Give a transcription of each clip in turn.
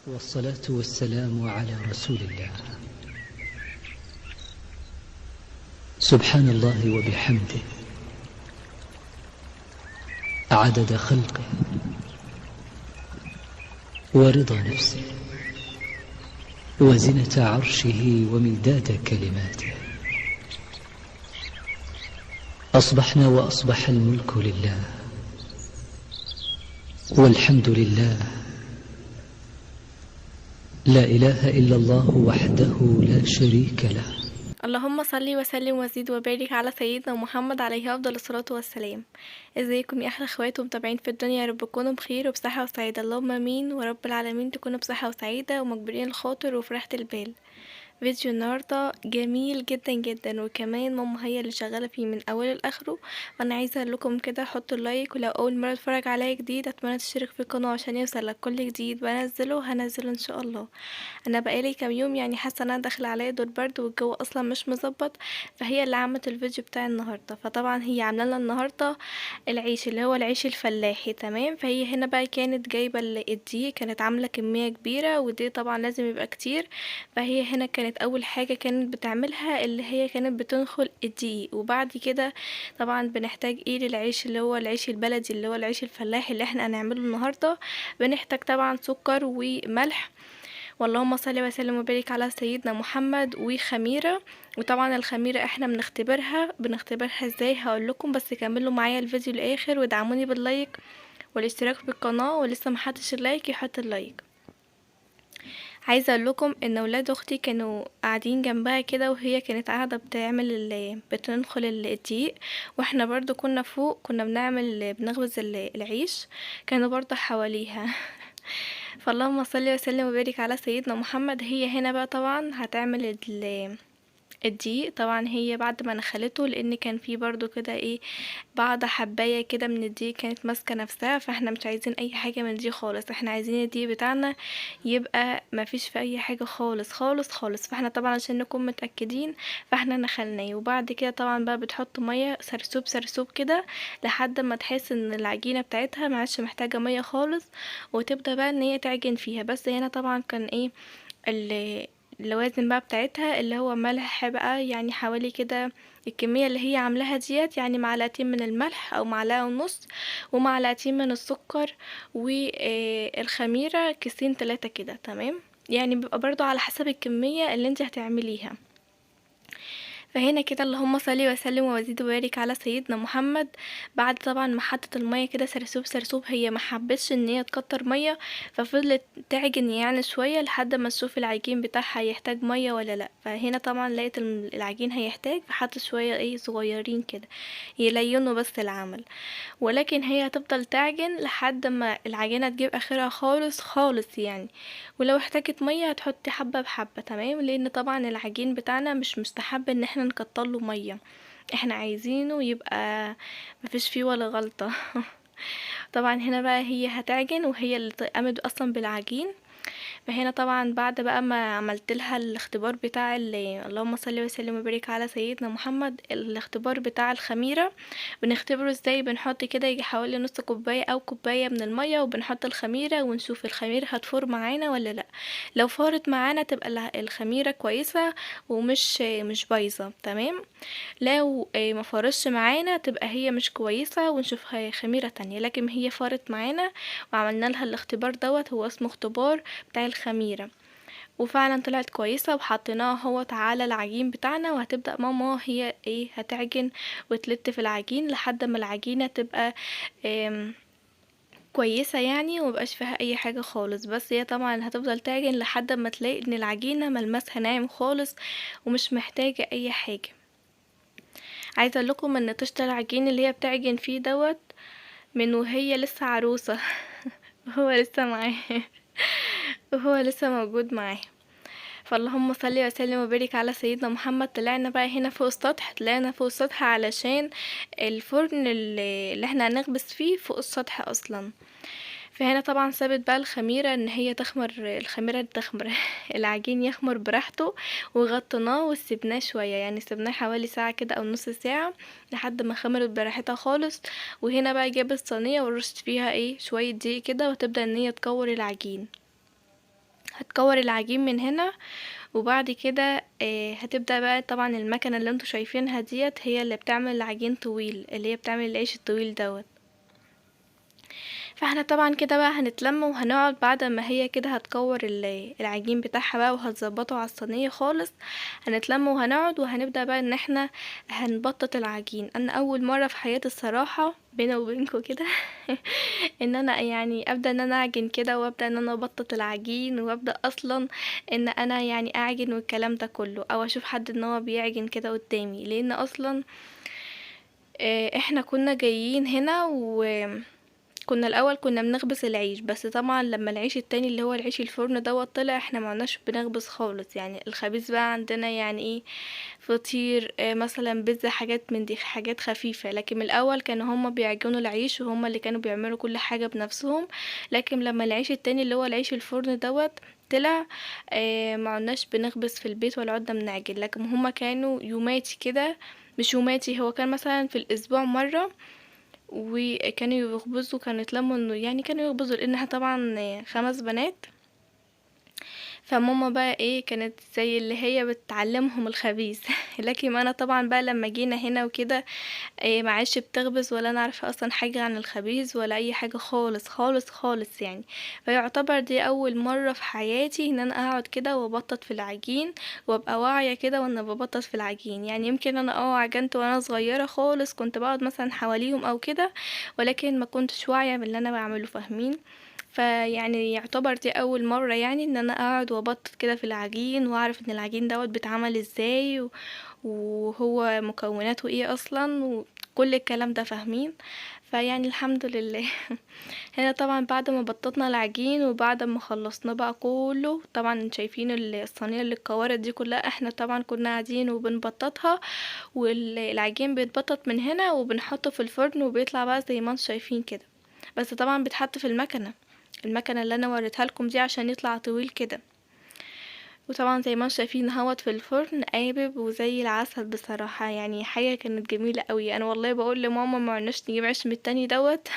والصلاة والسلام على رسول الله. سبحان الله وبحمده، عدد خلقه ورضا نفسه وزنة عرشه ومداد كلماته. أصبحنا وأصبح الملك لله، والحمد لله، لا إله إلا الله وحده لا شريك له. اللهم صل وسلم وزيد وبارك على سيدنا محمد عليه افضل الصلاة والسلام. ازيكم يا احلى اخوات ومتابعين في الدنيا؟ يا رب تكونوا بخير وبصحه وسعادة، اللهم امين ورب العالمين. تكونوا بصحة وسعادة ومجبرين الخاطر وفرحه البال. فيديو النهارده جميل جدا جدا، وكمان ماما هي اللي شغالة فيه من اوله لاخره. فانا عايزه اقول لكم كده حطوا ال like، ولو اول مرة تتفرج عليا جديد اتمنى تشترك في القناة عشان يوصلك كل جديد بنزله، هنزله ان شاء الله. انا بقالي كام يوم يعني حاسه ان انا داخله عليا دور برد والجو اصلا مش مظبط، فهي اللي عملت الفيديو بتاع النهارده. فطبعا هي عامله لنا النهارده العيش اللي هو العيش الفلاحي، تمام. فهي هنا بقى كانت جايبه الدقيق، كانت عامله كمية كبيرة، ودي طبعا لازم يبقى كتير. فهي هنا كانت اول حاجة كانت بتعملها اللي هي كانت بتنخل الدقيق. وبعد كده طبعا بنحتاج ايه للعيش اللي هو العيش البلدي اللي هو العيش الفلاحي اللي احنا هنعمله النهارده؟ بنحتاج طبعا سكر وملح، واللهم صل وسلم وبارك على سيدنا محمد، وخميره. وطبعا الخميره احنا بنختبرها ازاي هقول لكم، بس كملوا معايا الفيديو للاخر ودعموني بال like والاشتراك في القناة، ولسه محطش ال like يحط ال like. عايزه اقول لكم ان اولاد اختي كانوا قاعدين جنبها كده، وهي كانت قاعدة بتعمل بتنخل الدقيق، واحنا برضو كنا فوق كنا بنخبز العيش، كانوا برضو حواليها. فاللهم صل وسلم وبارك على سيدنا محمد. هي هنا بقى طبعا هتعمل الدقيق. طبعا هي بعد ما نخلته، لان كان في برضو كده ايه بعض حبايه كده من الدقيق كانت ماسكه نفسها، فاحنا مش عايزين اي حاجة من دي خالص، احنا عايزين الدقيق بتاعنا يبقى ما فيش في اي حاجة خالص خالص خالص. فاحنا طبعا عشان نكون متاكدين فاحنا نخلناه. وبعد كده طبعا بقى بتحط مية سرسوب سرسوب كده لحد ما تحس ان العجينة بتاعتها ما عادش محتاجه مية خالص، وتبدا بقى ان هي تعجن فيها. بس هنا طبعا كان ايه اللوازم بقى بتاعتها اللي هو ملح بقى، يعني حوالي كده الكمية اللي هي عاملاها ديت، يعني معلقتين من الملح او معلقة ونص، ومعلقتين من السكر، والخميرة كيسين 3 كده، تمام. يعني بيبقى برضو على حسب الكمية اللي انت هتعمليها. فهنا كده اللهم صل وسلم وزيد وبارك على سيدنا محمد. بعد طبعا ما حطت المية كده سرسوب سرسوب، هي ما حبتش ان هي تكتر مية، ففضلت تعجن يعني شوية لحد ما تشوف العجين بتاعها يحتاج مية ولا لا. فهنا طبعا لقيت العجين هيحتاج، فحطت شوية ايه صغيرين كده يلينوا بس العمل، ولكن هي هتفضل تعجن لحد ما العجينة تجيب اخرها خالص خالص يعني. ولو احتاجت مية هتحطي حبه بحبه، تمام. لان طبعا العجين بتاعنا مش مستحب ان احنا نكتر له مية، احنا عايزينه يبقى مفيش فيه ولا غلطه. طبعا هنا بقى هي هتعجن، وهي اللي قامت اصلا بالعجين. فهنا طبعا بعد بقى ما عملت لها الاختبار بتاع اللهم صل وسلم وبارك على سيدنا محمد، الاختبار بتاع الخميره بنختبره ازاي؟ بنحط كده يجي حوالي نص كوباية او كوباية من المية، وبنحط الخميره ونشوف الخميره هتفور معانا ولا لا. لو فارت معانا تبقى الخميره كويسة ومش مش بايظة، تمام. لو ما فارتش معانا تبقى هي مش كويسة ونشوفها خميره تانية. لكن هي فارت معانا وعملنا لها الاختبار دوت، هو اسمه اختبار بتاع الخميرة، وفعلا طلعت كويسة، وحطيناها هو على العجين بتاعنا. وهتبدأ ماما هي ايه هتعجن وتلت في العجين لحد ما العجينة تبقى كويسة يعني، ومبقاش فيها اي حاجة خالص. بس هي طبعا هتفضل تعجن لحد ما تلاقي ان العجينة ملمسها ناعم خالص ومش محتاجة اي حاجة. عايزة اقول لكم ان طشت العجين اللي هي بتعجن فيه دوت من وهي لسه عروسة وهو لسه معاه وهو لسه موجود معاه. فاللهم صل وسلم وبارك على سيدنا محمد. طلعنا بقى هنا فوق السطح، طلعنا فوق السطح علشان الفرن اللي احنا هنخبز فيه فوق السطح اصلا. فهنا طبعا سابت بقى الخميرة ان هي تخمر، الخميرة تخمر العجين يخمر براحته، وغطيناه وسيبناه شوية، يعني سيبناه حوالي ساعة كده او نص ساعة لحد ما خمرت براحتها خالص. وهنا بقى جابت صينية ورشت فيها ايه شوية دقيق كده، وتبدأ ان هي تكور العجين. هتكور العجين من هنا، وبعد كده هتبدأ بقى طبعا المكنة اللي انتوا شايفينها ديت هي اللي بتعمل العجين طويل، اللي هي بتعمل العيش الطويل دوت. فاحنا طبعا كده بقى هنتلم وهنقعد بعد ما هي كده هتكور العجين بتاعها بقى وهتظبطه على الصينية خالص، هنتلم وهنقعد وهنبدأ بقى ان احنا هنبطط العجين. انا اول مرة في حياتي الصراحة بيني وبينكم كده ان انا ابدا ان انا اعجن كده، وابدا ان انا ابطط العجين، وابدا اصلا ان انا اعجن والكلام ده كله، او اشوف حد ان هو بيعجن كده قدامي، لان اصلا احنا كنا جايين هنا و كنا الاول كنا بنخبز العيش، بس طبعا لما العيش التاني اللي هو العيش الفرن دوت طلع احنا ما عدناش بنخبز خالص. الخبيز بقى عندنا ايه، فطير، مثلا بيتزا، حاجات من دي، حاجات خفيفة. لكن من الاول كانوا هما بيعجنوا العيش وهما اللي كانوا بيعملوا كل حاجة بنفسهم، لكن لما العيش التاني اللي هو العيش الفرن دوت طلع، ما عدناش بنخبز في البيت ولا عدنا بنعجن. لكن هما كانوا يوماتي كده، مش يوماتي، هو كان مثلا في الاسبوع مرة، وكانوا يخبزوا، كانوا يتلموا انه كانوا يخبزوا، لان احنا طبعا 5 بنات، فماما بقى كانت زي اللي هي بتعلمهم الخبيث. لكن انا طبعا بقى لما جينا هنا وكده، ما عادش بتخبز ولا انا عارفه اصلا حاجه عن الخبيز ولا اي حاجه خالص خالص خالص. فيعتبر دي اول مره في حياتي ان انا اقعد كده وابطط في العجين وابقى واعيه كده وانا ببطط في العجين. يمكن انا عجنت وانا صغيره خالص، كنت بقعد مثلا حواليهم او كده، ولكن ما كنتش واعيه باللي انا بعمله، فاهمين؟ فيعني يعتبر دي اول مره ان انا اقعد وابطط كده في العجين، واعرف ان العجين دوت بيتعمل ازاي وهو مكوناته ايه اصلا وكل الكلام ده، فاهمين؟ فيعني الحمد لله. هنا طبعا بعد ما بططنا العجين وبعد ما خلصنا بقى كله، طبعا شايفين الصينيه اللي اتكورت دي كلها، احنا طبعا كنا قاعدين وبنبططها، والعجين بيتبطط من هنا وبنحطه في الفرن وبيطلع بقى زي ما انتم شايفين كده. بس طبعا بيتحط في المكنه اللي انا وريتها لكم دي عشان يطلع طويل كده. وطبعا زي ما انتم شايفين اهوت في الفرن قابب وزي العسل بصراحه، حاجه كانت جميله قوي. انا والله بقول لماما ما عرناش نجيب عيش من التاني دوت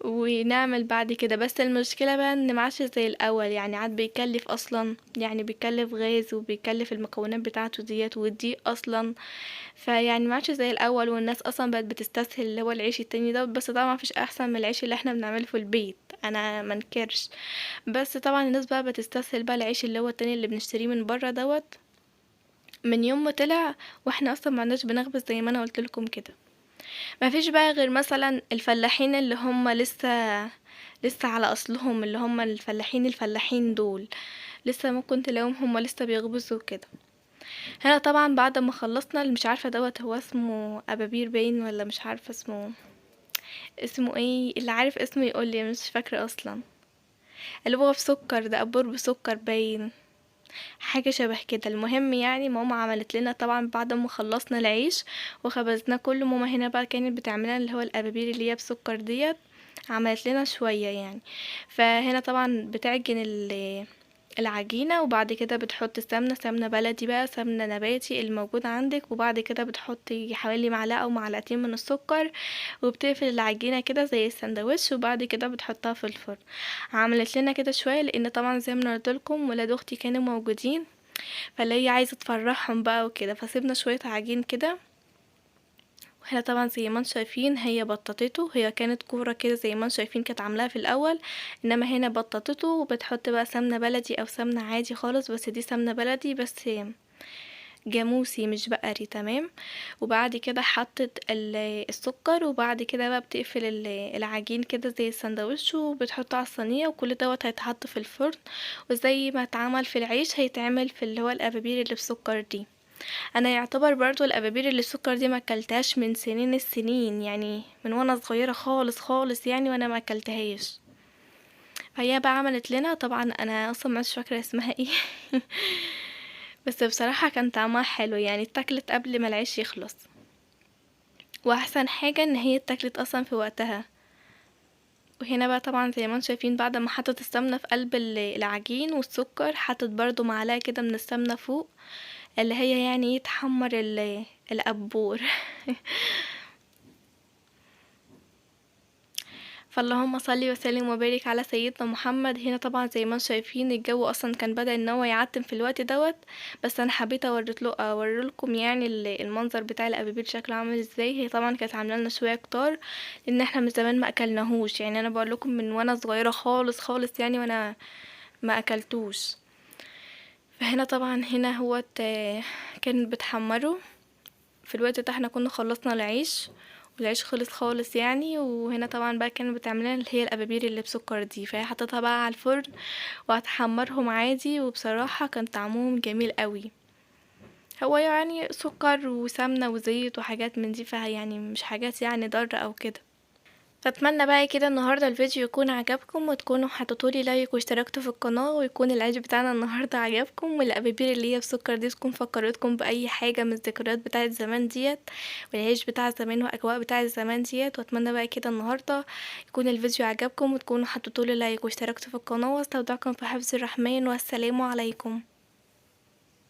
ونعمل بعد كده، بس المشكله بقى ان ما عادش زي الاول، عاد بيكلف اصلا، بيكلف غاز وبيكلف المكونات بتاعته ديت والدقيق اصلا، فيعني ما عادش زي الاول، والناس اصلا بقت بتستسهل اللي هو العيش التاني دوت. بس طبعا مفيش احسن من العيش اللي احنا بنعمله في البيت، انا ما انكرش، بس طبعا الناس بقى بتستسهل بقى العيش اللي هو التاني اللي بنشتريه من بره دوت من يوم ما طلع، واحنا اصلا ما عدناش بنخبز زي ما انا قلت لكم كده. ما فيش بقى غير مثلا الفلاحين اللي هم لسه على اصلهم، اللي هم الفلاحين دول لسه ممكن تلاقيهم هم لسه بيخبزوا كده. هنا طبعا بعد ما خلصنا، اللي مش عارفه دوت هو اسمه ابابير باين ولا مش عارفه اسمه ايه، اللي عارف اسمه يقول لي، مش فاكره اصلا. اللي هو بسكر ده، ابور بسكر باين، حاجه شبه كده. المهم ماما عملت لنا طبعا بعد ما خلصنا العيش وخبزناه كله، ماما هنا بقى كانت بتعملنا اللي هو الابابير اللي هي بسكر ديت، عملت لنا شويه. فهنا طبعا بتعجن العجينه، وبعد كده بتحط سمنه، سمنه بلدي بقى، سمنه نباتي الموجود عندك، وبعد كده بتحطي حوالي معلقه او معلقتين من السكر، وبتقفل العجينه كده زي السندوتش، وبعد كده بتحطها في الفرن. عملت لنا كده شويه لان طبعا زي ما انا قلت لكم ولاد اختي كانوا موجودين، فاللي هي عايزه تفرحهم بقى وكده، فسيبنا شويه عجين كده. وهنا طبعا زي ما انتم شايفين هي بططته، هي كانت كوره كده زي ما انتم شايفين كانت عاملاها في الاول، انما هنا بططته، وبتحط بقى سمنه بلدي او سمنه عادي خالص، بس دي سمنه بلدي بس جاموسي مش بقري، تمام. وبعد كده حطت السكر، وبعد كده بقى بتقفل العجين كده زي السندوتش، وبتحطه على الصينيه، وكل دوت هيتحط في الفرن، وزي ما اتعمل في العيش هيتعمل في اللي هو الابابير اللي بسكر دي. انا يعتبر برضو الابابير اللي السكر دي ما اكلتهاش من سنين السنين، من وانا صغيره خالص خالص وانا ما اكلتهاش. فهي بقى عملت لنا، طبعا انا اصلا مش فاكره اسمها ايه بس بصراحه كان طعمها حلو، اتاكلت قبل ما العيش يخلص، واحسن حاجه ان هي اتاكلت اصلا في وقتها. وهنا بقى طبعا زي ما انتم شايفين بعد ما حطت السمنه في قلب العجين والسكر، حطت برضو معلقه كده من السمنه فوق اللي هي تحمر القبور. فاللهم صل وسلم وبارك على سيدنا محمد. هنا طبعا زي ما انتم شايفين الجو اصلا كان بدأ ان هو يعتم في الوقت دوت، بس انا حبيت اوريلكم يعني المنظر بتاع الابابير شكله عامل ازاي. هي طبعا كانت عامله لنا شوية كتار لان احنا من زمان ما اكلناهوش، يعني انا بقول لكم من وانا صغيرة خالص خالص يعني وانا ما اكلتوش. فهنا طبعا هنا هو كان بتحمره في الوقت ده، احنا كنا خلصنا العيش والعيش خلص خالص يعني. وهنا طبعا بقى كانت بتعملنا اللي هي الابابير اللي بسكر دي، فهي حطيتها بقى على الفرن وهتحمرهم عادي، وبصراحة كان طعمهم جميل قوي. هو يعني سكر وسمنة وزيت وحاجات من دي، فهي يعني مش حاجات يعني ضارة او كده. فاتمنى بقى كده النهارده الفيديو يكون عجبكم، وتكونوا حطيتولي لايك واشتركتوا في القناة، ويكون العيش بتاعنا النهارده عجبكم، والابابير اللي هي بسكر دي تكون فكرتكم باي حاجة من الذكريات بتاعه زمان ديت، والعيش بتاع زمان واجواء بتاعه زمان ديت. واتمنى بقى كده النهارده يكون الفيديو عجبكم، وتكونوا حطيتولي لايك واشتركتوا في القناة، واستودعكم في حفظ الرحمن، والسلام عليكم.